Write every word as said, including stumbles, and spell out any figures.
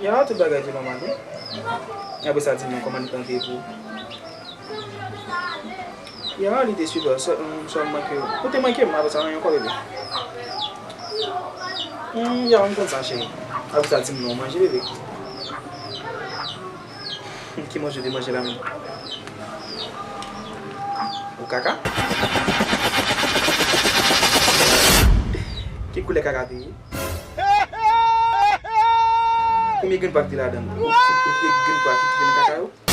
Ya, tout bagay te nòmal wi. Apre sa, di m non, kòman li t antre pou ou? Ya, li te sipè, sè, m, sè m manke yo. Ou te manke m, apre sa, anyen ankò, bebe. Hmm, ya, m konn sa, cheri. Apre sa, di m non, manje, bebe. Ki manje ou te manje la menm? Ou kaka? Ki koulè kaka te ye? Konbyen grenn pa ki te ladan l? Ou, ou, ou te grenn pa ki te nan kaka yo?